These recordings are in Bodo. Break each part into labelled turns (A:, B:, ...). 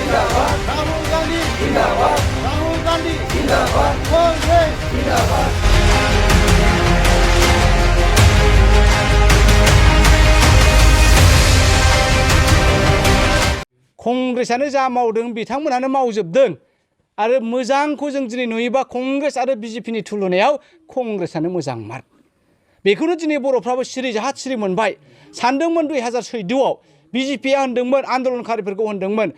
A: जिंदाबाद राहुल गांधी जिंदाबाद राहुल गांधी जिंदाबाद कांग्रेस जिंदाबाद
B: कंग्रेसआनो जा मावदों बिथांमोनानो मावजोबदों आरो मोजांखौ जों दिनै नुयोबा कंग्रेस आरो बिजेपिनि तुलनायाव कंग्रेसआनो मोजां मार्क बेखौनो दिनै बर'फ्राबो सिरि जाहा सिरि मोनबाय सानदोंमोन 2014आव बिजेपिया होनदोंमोन आन्दोलनकारिफोरखौ होनदोंमोन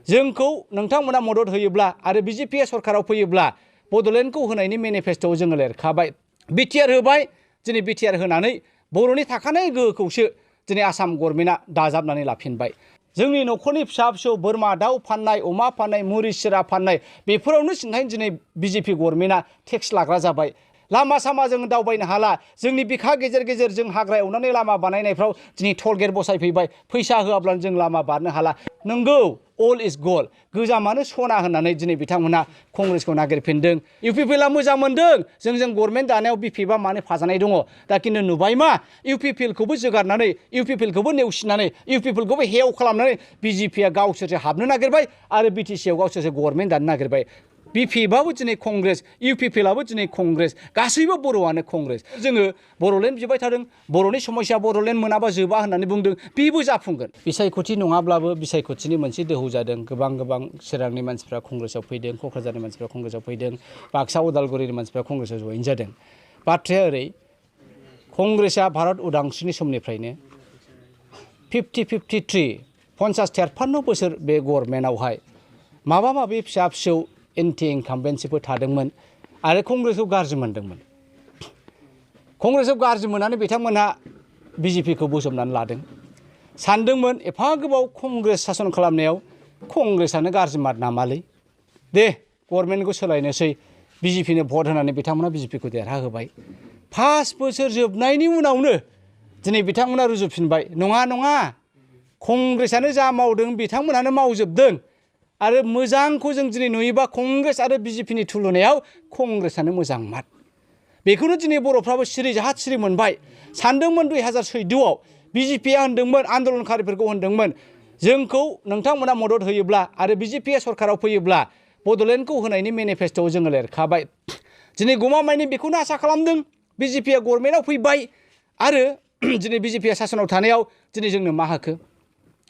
B: जोंखौ नोंथांमोना मदद होयोब्ला आरो बिजेपिया सरकाराव फैयोब्ला बड'लेण्डखौ होनायनि मेनिफेस्ट'आव जोङो लिरखाबाय बिटिआर होबाय दिनै बिटिआर होनानै बर'नि थाखानाय गोहोखौसो दिनै आसाम गभर्नमेन्टआ दाजाबनानै लाफिनबाय जोंनि न'खरनि फिसा फिसौ बोरमा दाउ फाननाय अमा फाननाय मुरि सिरा फाननाय बेफोरावनो सिन्थाय दिनै बिजेपि गभर्नमेन्टआ टेक्स लाग्रा जाबाय लामा सामा जों दावबायनो हाला जोंनि बिखा गेजेर गेजेर जों हाग्रा एवनानै लामा बानायनायफ्राव दिनै टल गेट बसायफैबाय फैसा होआब्लानो जों लामा बारनो हाला नंगौ अल इज गल गोजामानो सना होननानै दिनै बिथांमोना कंग्रेसखौ नागिरफिनदों इउपिपिएलआ मोजां मोनदों जों गभर्नमेन्ट दानायाव बिपिएफआ मानो फाजानाय दङ दा खिन्थु नुबाय मा इउपिपिएलखौबो जोगारनानै इउपिपिएलखौबो नेवसिनानै इउपिपिएलखौबो हेव खालामनानै बिजेपिया गावसोरसो हाबनो नागिरबाय आरो बिटिसिआव गावसोरसो गभर्नमेन्ट दानो नागिरबाय बिपिएफआबो दिनै कंग्रेस इउपिपिएलआबो दिनै कंग्रेस गासैबो बर'आनो कंग्रेस जोङो बर'लेण्ड बिबाय थादों बर'नि समस्या बर'लेण्ड मोनाबा जोबा होननानै बुंदों बेबो जाफुंगोन बिसायख'थि नङाब्लाबो बिसायख'थिनि मोनसे दोहौ जादों गोबां चिरांनि मानसिफ्रा कंग्रेसआव फैदों क'क्राझारनि मानसिफ्रा कंग्रेसआव फैदों बाक्सा उदालगुरिनि मानसिफ्रा कंग्रेसआव जइन जादों बाथ्राया ओरै कंग्रेसआ भारत उदांस्रिनि समनिफ्रायनो 53 बोसोर बे गभर्नमेन्टआवहाय माबा माबि फिसा फिसौ एन्टि इनकाम्बेन्सिफोर थादोंमोन आरो कंग्रेसखौ गाज्रि मोनदोंमोन कंग्रेसखौ गाज्रि मोननानै बिथांमोनहा बिजेपिखौ बोजबनानै लादों सानदोंमोन एफा गोबाव कंग्रेस सासन खालामनायाव कंग्रेसआनो गाज्रि मार नामालै दे गभर्नमेन्टखौ सोलायनोसै बिजेपिनो भट होनानै बिथांमोना बिजेपिखौ देरहाहोबाय 5 बोसोर जोबनायनि उनावनो दिनै बिथांमोना रुजुफिनबाय नङा कंग्रेसआनो जा मावदों बिथांमोनानो मावजोबदों आरो मोजांखौ जों दिनै नुयोबा कंग्रेस आरो बिजेपिनि तुलनायाव कंग्रेसआनो मोजां मार्क बेखौनो दिनै बर'फ्राबो सिरि जाहा सिरि मोनबाय सानदोंमोन 2014आव बिजेपिया होनदोंमोन आन्दोलनकारिफोरखौ होनदोंमोन जोंखौ नोंथांमोना मदद होयोब्ला आरो बिजेपिया सरकाराव फैयोब्ला बड'लेण्डखौ होनायनि मेनिफेस्ट'आव जोङो लिरखाबाय दिनै गमामायैनो बेखौनो आसा खालामदों बिजेपिया गभर्नमेन्टआव फैबाय आरो दिनै बिजेपिया सासनाव थानायाव दिनै जोंनो मा होखो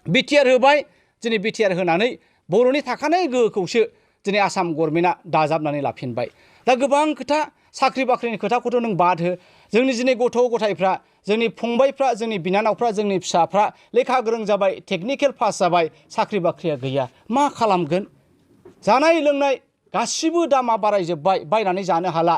B: बिटिआर होबाय दिनै बिटिआर होनानै बर'नि थाखानाय गोहोखौसो दिनै आसाम गभर्नमेन्टआ दाजाबनानै लाफिनबाय दा गोबां खोथा साख्रि बाख्रिनि खोथाखौथ' नों बाद हो जोंनि दिनै गथ' गथायफ्रा जोंनि फंबायफ्रा जोंनि बिनानावफ्रा जोंनि फिसाफ्रा लेखा गोरों जाबाय टेकनिकेल पास जाबाय साख्रि बाख्रिया गैया मा खालामगोन जानाय लोंनाय गासिबो दामा बारायजोब्बाय बायनानै जानो हाला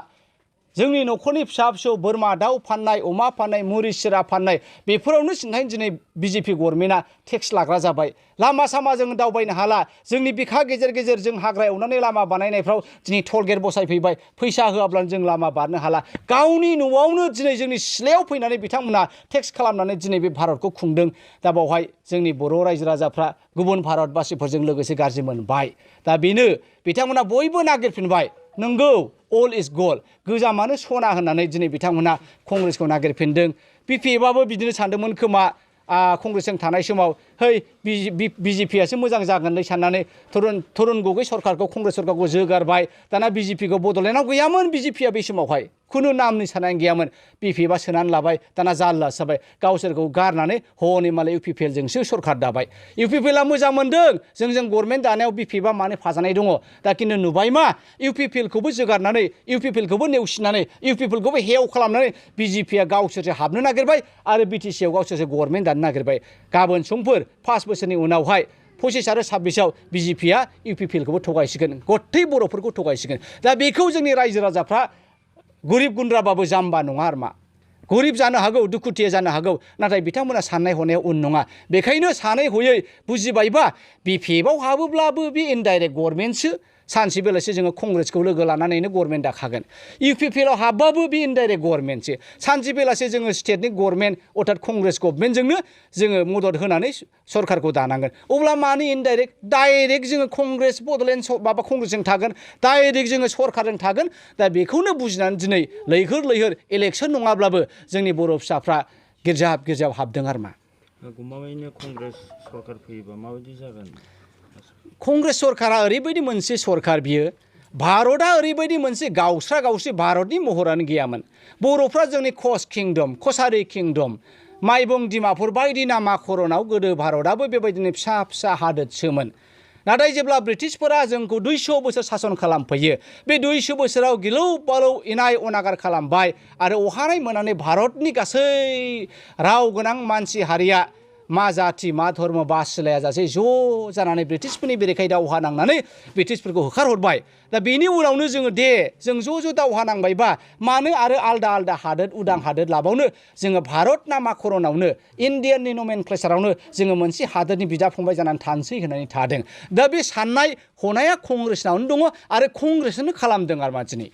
B: जोंनि न'खरनि फिसा फिसौ बोरमा दाउ फाननाय अमा फाननाय मुरि सिरा फाननाय बेफोरावनो सिन्थाय दिनै बिजेपि गभर्नमेन्टआ टेक्स लाग्रा जाबाय लामा सामा जों दावबायनो हाला जोंनि बिखा गेजेर गेजेर जों हाग्रा एवनानै लामा बानायनायफ्राव दिनै टल गेट बसायफैबाय फैसा होआब्लानो जों लामा बारनो हाला गावनि न'आवनो दिनै जोंनि सिलायाव फैनानै बिथांमोना टेक्स खालामनानै दिनै बे भारतखौ खुंदों दा बावहाय जोंनि बर' रायजो राजाफ्रा गुबुन भारतबासिफोरजों लोगोसे गाज्रि मोनबाय दा बेनो बिथांमोना बयबो नागिरफिनबाय नंगौ अल इज गल गोजामानो सना होननानै दिनै बिथांमोना कंग्रेसखौ नागिरफिनदों बिपिएफआबो बिदिनो सानदोंमोन खोमा कंग्रेसजों थानाय समाव है बिजेपियासो मोजां जागोनलै साननानै तरुण गगৈ सरकारखौ कंग्रेस सरकारखौ जोगारबाय दाना बिजेपिखौ बड'लेण्डआव गैयामोन बिजेपिया बे समावहाय खुनु नामनि साननाय गैयामोन बिपिएफआ सोनानै लाबाय दाना जारला जाबाय गावसोरखौ गारनानै हनै मालाय इउपिपिएलजोंसो सरकार दाबाय इउपिपिएलआ मोजां मोनदों जों गभर्नमेन्ट दानायाव बिपिएफआ मानो फाजानाय दङ दा खिन्थु नुबाय मा इउपिपिएलखौबो जोगारनानै इउपिपिएलखौबो नेवसिनानै इउपिपिएलखौबो हेव खालामनानै बिजेपिया गावसोरसो हाबनो नागिरबाय आरो बिटिसिआव गावसोरसो गभर्नमेन्ट दानो नागिरबाय गाबोन समफोर 5 बोसोरनि उनावहाय 25 आरो 26आव बिजेपिया इउपिपिएलखौबो थगायसिगोन गथै बर'फोरखौ थगायसिगोन दा बेखौ जोंनि रायजो राजाफ्रा गरिब गुन्द्राबाबो जाम्बा नङा आरो मा गरिब जानो हागौ दुखुथिया जानो हागौ नाथाय बिथांमोना साननाय हनायाव उन नङा बेखायनो सानै हयै बुजिबायबा बिपिएफआव हाबोब्लाबो बे इनडाइरेक्ट गभर्नमेन्टसो सानसे बेलासे जोङो कंग्रेसखौ लोगो लानानैनो गभर्नमेन्ट दाखागोन इउपिपिएलआव हाबबाबो बे इनडाइरेक्ट गभर्नमेन्टसो सानसे बेलासे जोङो स्टेटनि गभर्नमेन्ट अर्थात कंग्रेस गभर्नमेन्टजोंनो जोङो मदद होनानै सरकारखौ दानांगोन अब्ला मानो इनडाइरेक्ट डाइरेक्ट जोङो कंग्रेस बड'लेण्ड माबा कंग्रेसजों थागोन डाइरेक्ट जोङो सरकारजों थागोन दा बेखौनो बुजिनानै दिनै लैहोर इलेक्सन नङाब्लाबो जोंनि बर' फिसाफ्रा गिर्जाहाब हाबदों आरो मा
C: गमामायैनो कंग्रेस सरकार फैयोबा माबायदि जागोन
B: कंग्रेस सरकारा ओरैबायदि मोनसे सरकार बियो भारतआ ओरैबायदि मोनसे गावस्रा गावस्रि भारतनि महरानो गैयामोन बर'फ्रा जोंनि कच किंडम कसारि किंडम माइबं डिमापुर बायदि नामा खरनाव गोदो भारतआबो बेबायदिनो फिसा फिसा हादोरसोमोन नाथाय जेब्ला ब्रिटिशफोरा जोंखौ 200 बोसोर सासन खालामफैयो बे 200 बोसोराव गिलौ बालौ इनाय अनागार खालामबाय आरो अहानाय मोननानै भारतनि गासै राव गोनां मानसि हारिया मा जाति मा धर्म बासिलाया जासे ज' जानानै ब्रिटिशफोरनि बेरेखायै दावहा नांनानै ब्रिटिशफोरखौ होखारहरबाय दा बेनि उनावनो जोङो जों ज' दावहा नांबायबा मानो आरो आलदा आलदा हादोर उदां हादोर लाबावनो जोङो भारत नामा खरनावनो इन्डियाननि नमेनक्लेचारावनो जोङो मोनसे हादोरनि बिदा फंबाय जानानै थानोसै होननानै थादों दा बे साननाय हनाया कंग्रेसनावनो दङ आरो कंग्रेसआनो खालामदों आरो मानसिनि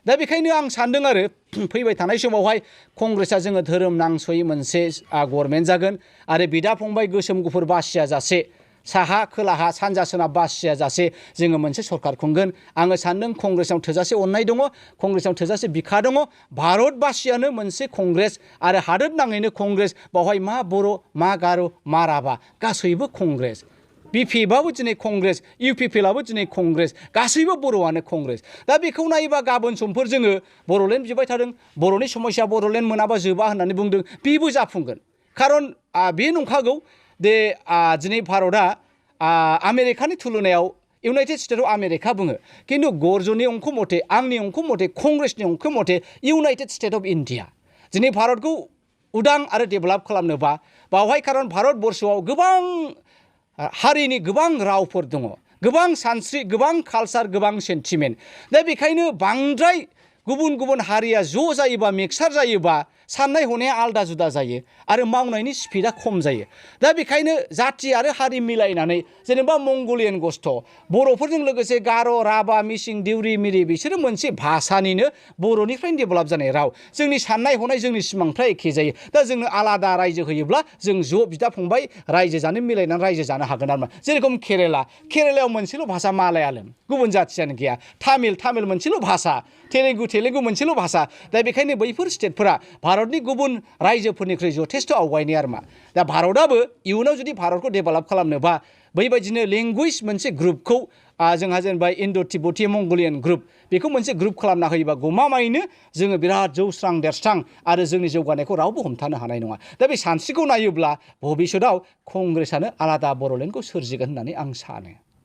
B: दा बेखायनो आं सानदों आरो फैबाय थानाय समावहाय कंग्रेसआ जोङो धोरोम नांसयै मोनसे गभर्नमेन्ट जागोन आरो बिदा फंबाय गोसोम गुफुर बासिया जासे साहा खोलाहा सानजा सोनाब बासिया जासे जोङो मोनसे सरकार खुंगोन आङो सानदों कंग्रेसआव थोजासे अननाय दङ कंग्रेसआव थोजासे बिखा दङ भारतबासियानो मोनसे कंग्रेस आरो हादोर नाङैनो कंग्रेस बावहाय मा बर' मा गार' मा राभा गासैबो कंग्रेस बिपिएफआबो दिनै कंग्रेस इउपिपिएलआबो दिनै कंग्रेस गासैबो बर'आनो कंग्रेस दा बेखौ नायोबा गाबोन समफोर जोङो बर'लेण्ड बिबाय थादों बर'नि समस्या बर'लेण्ड मोनाबा जोबा होननानै बुंदों बेबो जाफुंगोन खारन बे नंखागौ दे दिनै भारतआ आमेरिकानि तुलनायाव इउनाइटेड स्टेट अफ आमेरिका बुङो किन्तु गर्जननि अंक मथे आंनि अंक मथे कंग्रेसनि अंक मथे इउनाइटेड स्टेट अफ इन्डिया दिनै भारतखौ उदां आरो डेभेलप खालामनोबा बावहाय खारन भारतबर्षआव गोबां हारिनि गोबां रावफोर दङ गोबां सानस्रि गोबां कालचार गोबां सेन्टिमेन्ट दा बेखायनो बांद्राय गुबुन गुबुन हारिया ज' जायोबा मिक्सार जायोबा साननाय हनाया आलदा जुदा जायो आरो मावनायनि स्पिडा खम जायो दा बेखायनो जाति आरो हारि मिलायनानै जेनेबा मंगलियान गस्थ' बर'फोरजों लोगोसे गार' राभा मिसिं दिउरि मिरि बिसोरो मोनसे भाषानिनो बर'निफ्रायनो डेभेलप जानाय राव जोंनि साननाय हनाय जोंनि सिमांफ्रा एखे जायो दा जोंनो आलादा रायजो होयोब्ला जों ज' बिदा फंबाय रायजो जानो मिलायनानै रायजो जानो हागोन आरो जेरेखम केरेलायाव मोनसेल' भाषा मालायालम गुबुन जाथियानो गैया तामिल मोनसेल' भाषा तेलेगु मोनसेल' भाषा दा बेखायनो बैफोर स्टेटफोरा भारतनि गुबुन रायजोफोरनिख्रुइ जथेस्थ' आवगायनाय आरो मा दा भारतआबो इयुनाव जुदि भारतखौ डेभेलप खालामनोबा बैबायदिनो लेंगुवेज मोनसे ग्रुपखौ जोंहा जेनेबा इन्ड' तिब्बतीय मंगलियान ग्रुप बेखौ मोनसे ग्रुप खालामना होयोबा गमामायैनो जोङो बिराद जौस्रां देरस्रां आरो जोंनि जौगानायखौ रावबो हमथानो हानाय नङा दा बे सानस्रिखौ नायोब्ला भबिष्यतआव कंग्रेसआनो आलादा बर'लेण्डखौ सोरजिगोन होननानै आं सानो